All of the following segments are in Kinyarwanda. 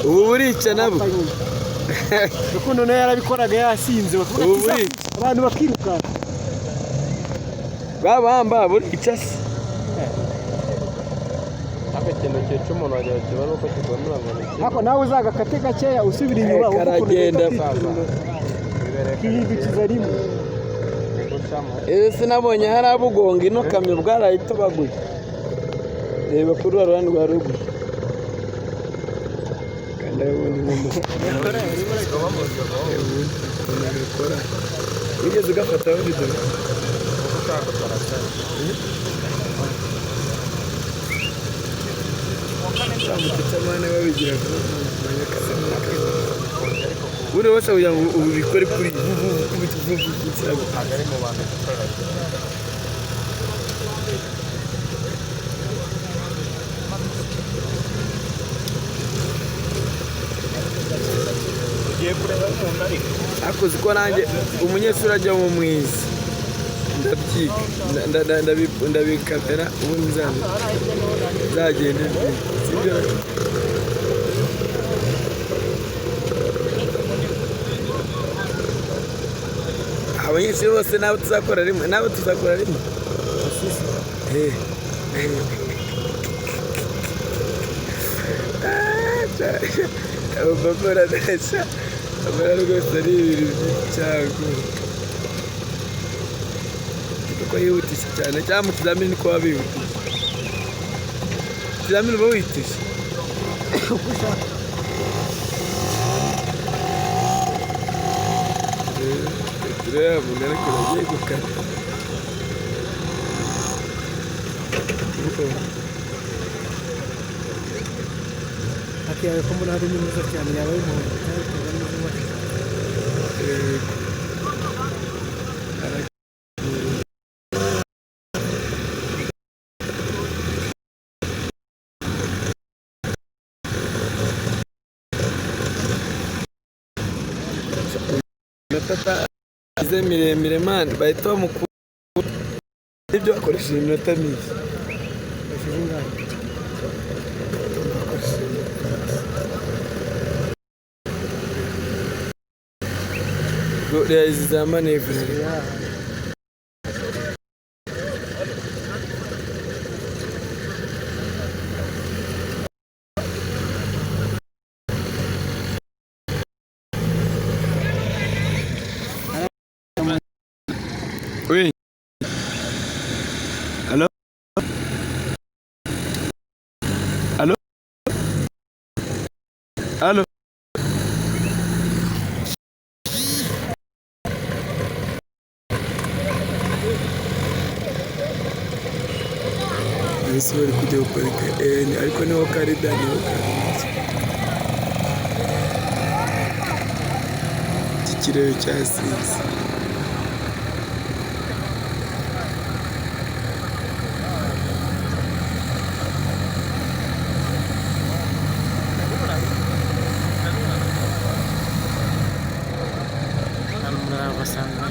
Ubu burica nabo. Rukundo nawe yarabikoraga yasinze, bakavuga Ubu ati, burica. Abantu bakirukanka. Babamba burica se. Ariko ikintu cyica umuntu wagira ngo kibone uko kigomera ngo ni kimwe. Ariko nawe uzagakate gakeya usubira inyuma, Eh, wumve ukuntu karagenda. gahita kihindukiza rimwe. Gucamo. Ese sinabonye hari abugonga ino kamyo bwarayitobaguye. Reba kuri rwa ruhande rwa ruguru. Kandi ubundi ni gakora. Wigeze ugafataho video? Uramutse babigira buri wese kugira ngo ubikore kuri Ntabwo ari mu bantu gukorera. Ugiye kureba umuntu ariko. Ariko uzi ko nanjye umunyeshuri ajya mu mwiza ndabyiga, ndabikamera, ubundi nzagende mbyiga, sibyo? Abanyeshuri bose nabo tuzakora rimwe, nabo tuzakora rimwe. Eh. Ah, abo papa baradesha abara rwose ari ibintu by'icyago kuko yihutisha cyane, cyangwa mu kizamini ko waba wihutisha ikizamini uba wihutisha. Tureba umuntu ariko agiye gukata. Ati yawe ko mbona harimo mwiza cyane, yaba y'umuhondo cyangwa biterwa n'izuba. Iminota ize miremire mani bahita bamukura ibyo bakoresheje iminota mike. Bashize ingahe? Bakoresheje reba izi za manevure. Ya. Oui. Allô? Allô? Allô? Mbese bari kujya guparika, ariko niho karida, niho karida. Iki kirere cyasinze. Hano murabasanga.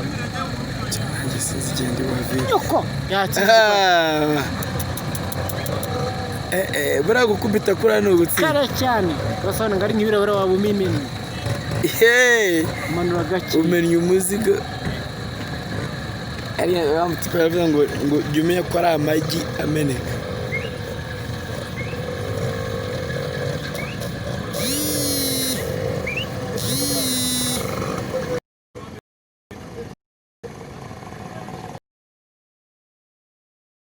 Nanjye sinzi igihe ndi buhavire. Nyoko yatsinze. Ah. Buriya gukubita kuriya ni ugutsinda. Kare cyane urasanga ngo ari nk'ibirahuri waba umimennye. Hey! Umanura gake. Umennye umuzigo. Ariya wa mutipe aravuga ngo jya umenya ko ari amagi ameneka.